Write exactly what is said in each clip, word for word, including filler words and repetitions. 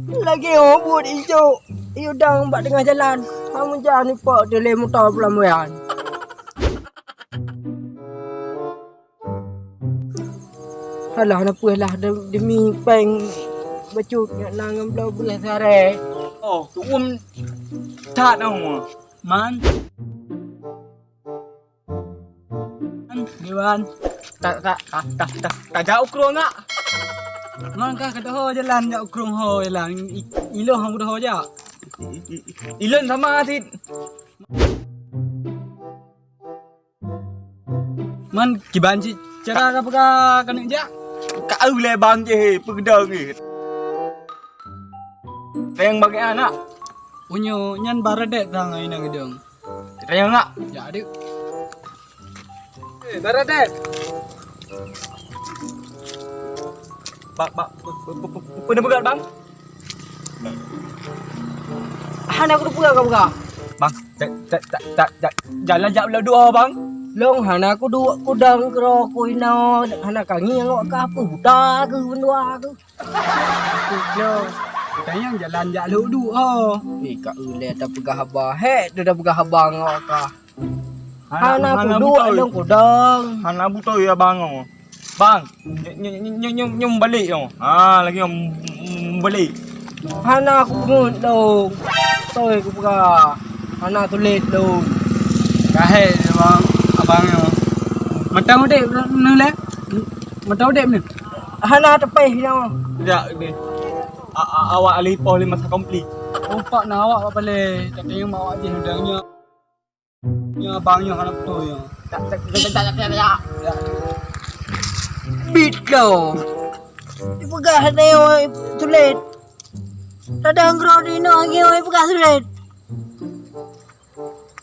Lagèe nyoe buet ijok, iyue dang bak teungoh jalan. Kamu jangan ipok tu lé moto peulambaian. Alah, na peue lah, de-, demi péng bacut nyak na ngon bloe beureuh siaré. Oh, tuum that nyoe. Man. Man, Dewan. Ta, ta, ta, ta, ta, tajak u krueng ngak. Man kah ka teuho jalan jak u krueng ho jalan. I, ilôn han teuho jak. I, i, i, ilôn sama cit. Man, kiban cit cara ka peugah keuneuk jak? Ka eu lé bang jih, peugedong jih. Péng bagi anak. Unyoe nyan baradét sang ai nang idong. Tayang nak. Jak dek. Eh, baradét. Bak, bak, pe-, pe-, pe-, pe-, peue neupeugah, Bang? Hana kupeugah ka peugah. Bang, ta-, ta-, ta-, ta-, ta-, jalan jak lôn duek, Bang. Lôn hana kuduek, kudong keudroe ku inoe, hana kangieng awak kah, peue buta keuh bandua keuh. Klo, tanyong jalan jak lôn duek. Eh, ka ulèe tapeugah haba, hék tapeugah haba ngon awak kah. Hana, hana kuduek, beutôi. Lôn kudong. Hana beutôi ya, Bang, oh. Bang, ny-, ny-, balek, oh. Ha, lagi, oh, balek. Hana kupeungeut lôn. Beutôi kupeugah. Hana tuléh lôn. Kahé, Bang, abang, oh. Mantong udép nyoe lé? Mantong udép nyoe? Hana teupéh nyoe. Jak deh. A-, a-, awak alih poh lé masa konflik. Oh, pak na awak bak balè. Tapi awak jih udah nyoe. Nyoe abang nyoe hana beutôi nyoe. Tak, tak, tak, tak, tak, tak, tak. Ya. Bit kau. Dipeugah nyoe tuléh. Tadang kro di inoe nyoe peugah tuléh.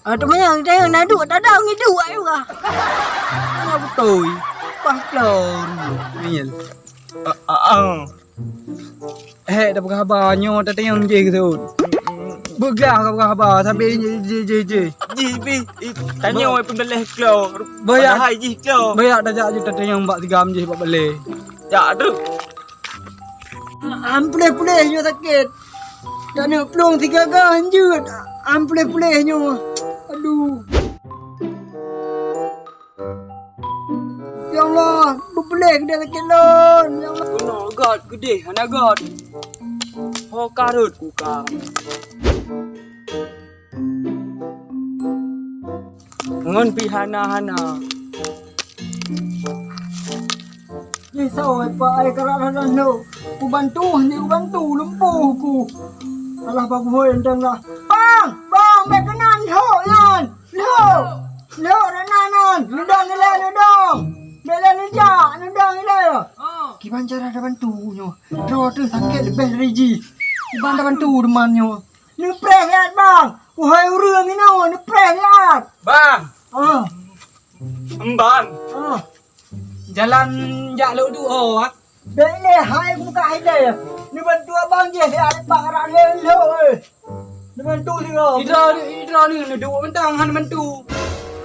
Ah, teuma nyang tayang na duek tadang ngiduek juga. Hana beutôi. Pah plon. Ngiel. Ah, ah, ah. Eh, dah peugah haba nyoe tatanyong jih keu seuôt. Beugah ka peugah haba, sabe jih, jih, jih, jih. Jih pih, ih, tanyoe pun daleh klo. Boyak. Padahai jih klo. Boyak tajak jih tatanyong bak sigam jih bak balè. Jak tu. Am puléh-puléh nyoe sakét. Taneuk plueng sigaga hanjeuet. Am puléh-puléh nyoe. Aduh. Ya Allah, beupeuleh keudeh sakét lôn. Ya Allah. Keunoe göt keudeh hana göt. Ho karot kuka. Ngon pih hana-hana. Jih sawa, Pak, ai karat hana lhok. Kubantu, hana kubantu, lumpuh ku. Alah, bagoe hôi, enteng lah. Bang! Bang, bèk keunan lhok nyan! Lhok! Lhok, dak na nyan! Neudong ilèe, neudong! Bèk lé neujak, neudong ilèe! Kiban cara tabantu nyoe? Droe teuh sakét leubeh dari jih. Kiban tabantu teuma nyoe? Neupreh siat, Bang! Wahai ureueng inoe, neupreh siat! Bang! Ah! Bang! Ah! Jalan jak lôn duek ho, ah. Bèk lé hai buka hidayah. Neubantu abang jih siat lepak rak lôn lhok, eh. Neubantu sigoe. Idroe, idroe ni neuduek mantong hana bantu.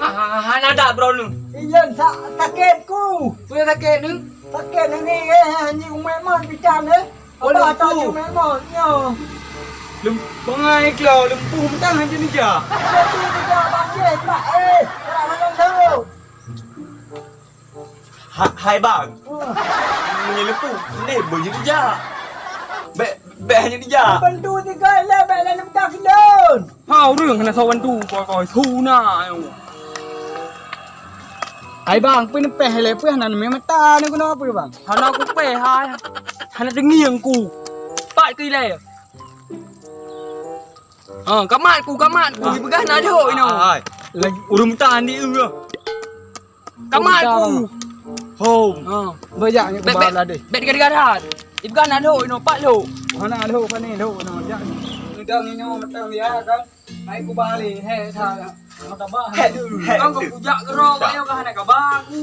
Ah, hana dak droe ni. Iya, sa-, sakét ku. Peue sakét ni? Sakét ni, eh, ni umat man pican, eh. Apa tak cuma emang, ya. Lem-, bangai klo, lumpuh mantong hana neujak. Lumpuh neujak, Bang, eh, Pak, eh. Rak lôn lhok. Ha-, hai bang. Meunyoe leupeu, lé beujeuet ija. Bèk, bèk hana ija. Bantu tiga lé, bèk lé neumita keudon. Ha, ureueng hana soe bantu, koi-koi su na. Hai bang, peue neupèh lé, peue hana neumè mata neuh keunoe peue bang? Hana kupèh hai. Hana teungieng ku. Pat keu ilèe. Ha, kamat ku, kamat ku. Ipeugah na deuh inoe. Hai. Lagi ureueng mita andi eu. Kamat ku. Hom. Ha. Bajak nyoe bèk, bèk, bèk gara-gara. Ipeugah na lhok inoe, pat lhok. Hana lhok, pane lhok inoe. Jak. Udang inoe matang dia kan. Hai ku balik, he sa. Mata bah. He, he. Kang ku jak keudroe, ayo ka hana kaba aku.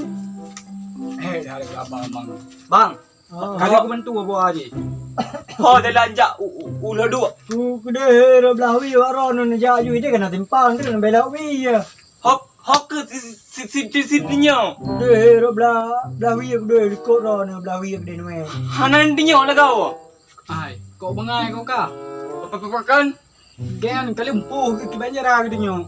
He, dah ada kaba, Bang. Bang. Oh. Kali aku bantu apa aja. Ho, jalan jak u, u, ulah dua. Ku keudeh rot blah wie wak ron neujak ju ide kana timpang tu bela wie ya. Hok, hok ke si, si, si, si, si dinyo. Deh, rot blah, blah wie aku deh, likot ron, blah wie aku deh nuai. Hana dinyo lah kau. Ai. Kok bangai kok ka? Apa, apa, apa kan? Gen ka lumpuh keu kiban jara geutanyoe.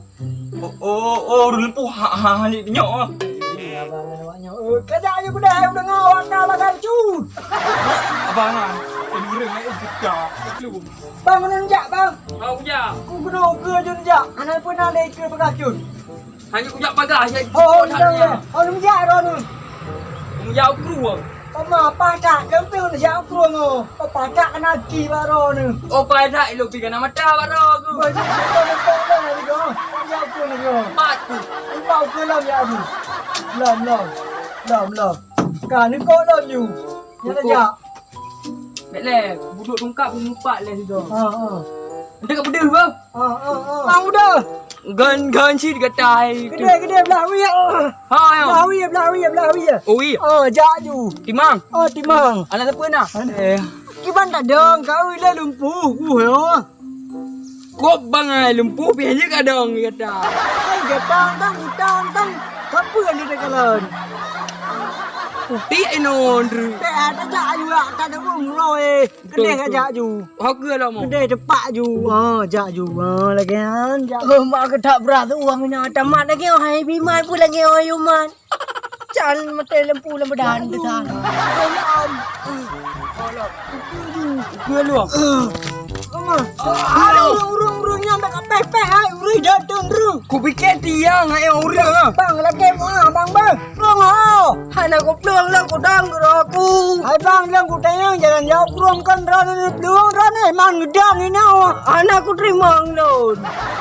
Oh, oh, oh, ureueng lumpuh ha, ha, ha, nyoe. Iya, abang, awak nyoe. Eh, kajak aja kuda, udah ngawak ka lagan cut. Abang, ah, eh, ureueng, eh, kita. Bang, mana jak, Bang? Bang, jak. Ku kena uke jun jak. Hana pernah ada ikan beracun. Hanya kujak padah, ya. Oh, iya, iya. Oh, lu jak, Ron. Lu jak ukrueng. Oma, patak, kempil, jak ukrueng, oh. Oh, patak kena ki, Bak Ron. Oh, patak, lu pi kena mata, Bak Ron, tu. Baju, baju, baju, baju, baju. Jak ukrueng, baju. Empat tu. Empat ukrueng lom, ya, tu. Lom, lom. Lom, lom. Ka, ni kok lom, you. Nyata jak. Bèk lé, budok tungkap peunupat lé sigoe. Ha, ha. Ente ka peudeuh, bang? Ha, ha, ha. Bang, peudeuh. Gan, gan cit gata hai tu. Gede, gede, blah wie. Ha, ya. Blah wie, blah wie, blah wie. Oh, wie. Oh, jak ju. Timang. Oh, timang. Anak siapa nak? Eh. Kiban tadong, kau lé lumpuh, uh, ya. Kok bangai lumpuh pih jeuet kadang gata. Hai gata tang utang tang. Kapeue lé teukalon? Putik inoe ndru. Teuka tajak aju jak ka deueng roe. Betul, betul. Keudeh jak ju. Ho keue lom. Keudeh tepak ju. Ha, jak ju. Ha, lagèe nyan jak. Oh, mak keutak brat uang nyan tamat lagèe hai biman pun lagèe hai uman. Can maté lampu lam badan teuka. Keu luang. Aduh, ureueng-ureueng nyang dak peh-peh hai, ureueng jatuh ureueng. Kupikir tiang hai ureueng ah. Bang, lagèe mua, bang, bang. Rong ho. Hana kuplueng lôn kudong keu aku. Hai bang, lôn kutanyong jalan jaweueb rong kon droeneuh neuplueng droeneuh man geudong inoe. Hana kuteurimong lôn.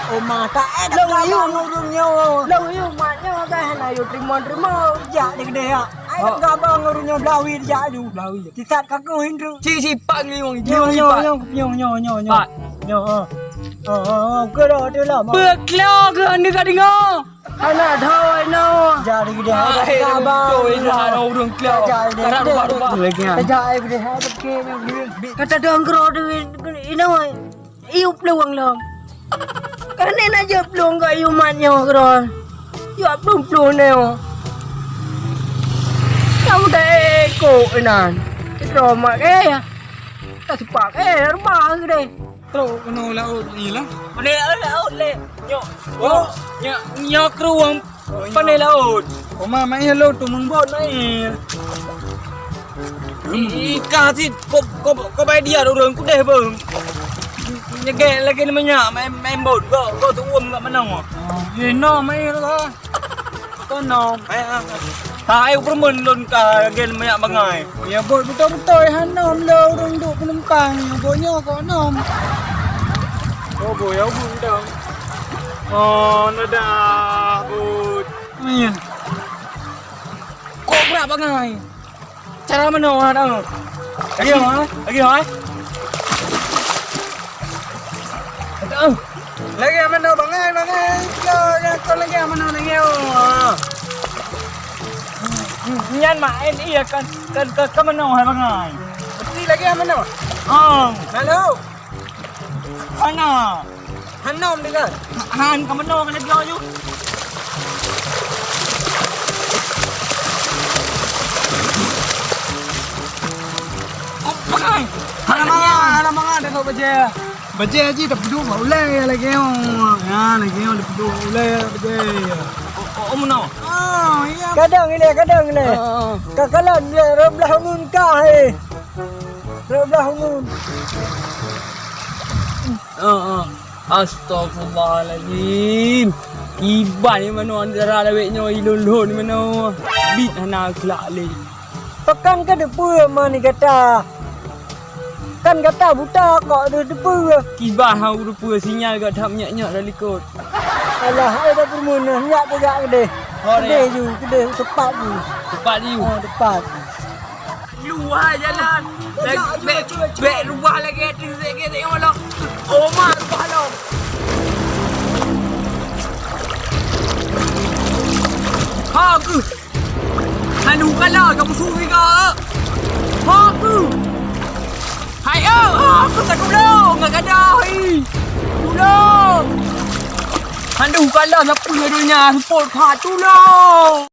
Oh, mata eh dak ureueng nyoe. Lôn yue mak nyoe kan hana yue teurimong-teurimong. Jak di keudeh, ya. Ai, oh. Gabang ureueng nyoe blah wie jak aju. Blah wie. Sisat kaku hindru. Ci, ci, pak ngiwang, ngiwang, ci, pak. Nyoe, nyoe, nyoe, nyoe. Pak. Nyoe, ha. Ha, ha, ha, ke dah, dah lah, mak. Beuklo ke anda ka deungoe? Hana thoi nyoe. Jadi dia. Ah, eh, gabang. Betul, ini ada ureueng klo. Jadi dia. Karena rubah-rubah. Lagi, ha. Jadi dia, ha, betul, betul. Kata dong kro tu, inoe. Iyu plueng lom. Kan na jeuet plueng keu iyu mat nyoe keudroe. Yue plueng-plueng nyoe. Nyang muda eko inan. Keudroe mak keu ya. Ka sepak keu ya, reubah keu deh. Trok keunoe laôt ni lah. Mana laôt, laôt lé. Nyoe. Oh. Nyoe, nyoe krueng. Pane laôt. Oma main lo tu mun bot main. Ika sit kop kop kop idea ureueng kudeh bang. Nyegek lagi minyak main main bot. Go go tu um kat mana? Ye no main lah. Kono. Hai, hai. Hai, perumun lôn ka gen minyak bangai. Ya bot beutôi-beutôi hana lo ureueng duk penumpang. Bot nyoe kok nom. Oh, boh ya bot dong. Oh, nadah bot. Iya. Kok brat bangai? Cara manoe ha dah? Lagi ha? Lagi ha? Lagi manoe bangai, bangai. Yo, ya, kau lagi manoe lagi. Oh. Nyan main iya kan kan kan manoe hai bangai. Mesti lagi manoe. Oh. Halo. Hana. Han nom deungon. Han ka meunoe ka lagèe nyoe. Apa kai? Hana mangat, hana mangat deungon bajèe. Bajèe jih tapeuduek bak ulèe lagèe nyoe. Ya, lagèe nyoe tapeuduek bak ulèe bajèe. Oh, oh, oh, meunoe. Ah, iya. Kadang ilèe, kadang ilèe. Ah, ah, ah. Ka kalon ilèe, rot blah uneuen ka, eh. Rot blah uneuen. Heeh. Astagfirullahalazim. Kiban ni manoe antara lawét nyoe ilôn-lôn ni manoe. Bit hana akhlak lé. Pakon ka teupeue ma ni gata? Kan gata buta kok teupeue? Kiban hana teupeue sinyal gata meunyak-nyak lam likot. Alah, hai dah peurumoh nyak teuga keudeh. Oh, keudeh ju, keudeh tepat ju. Tepat ju. Oh, tepat. Luwa jalan. Bèk, bèk, bèk luwa lagèe tu, lagèe tu, ya Allah. Oh, ma, luwa lo. Ha, ku. Hana kala ka musoh siga. Ha, ku. Hai, oh, ha, ku tak tulông, enggak ada, hai. Tulông. Hana kala siapa dunia support, ha, tulông.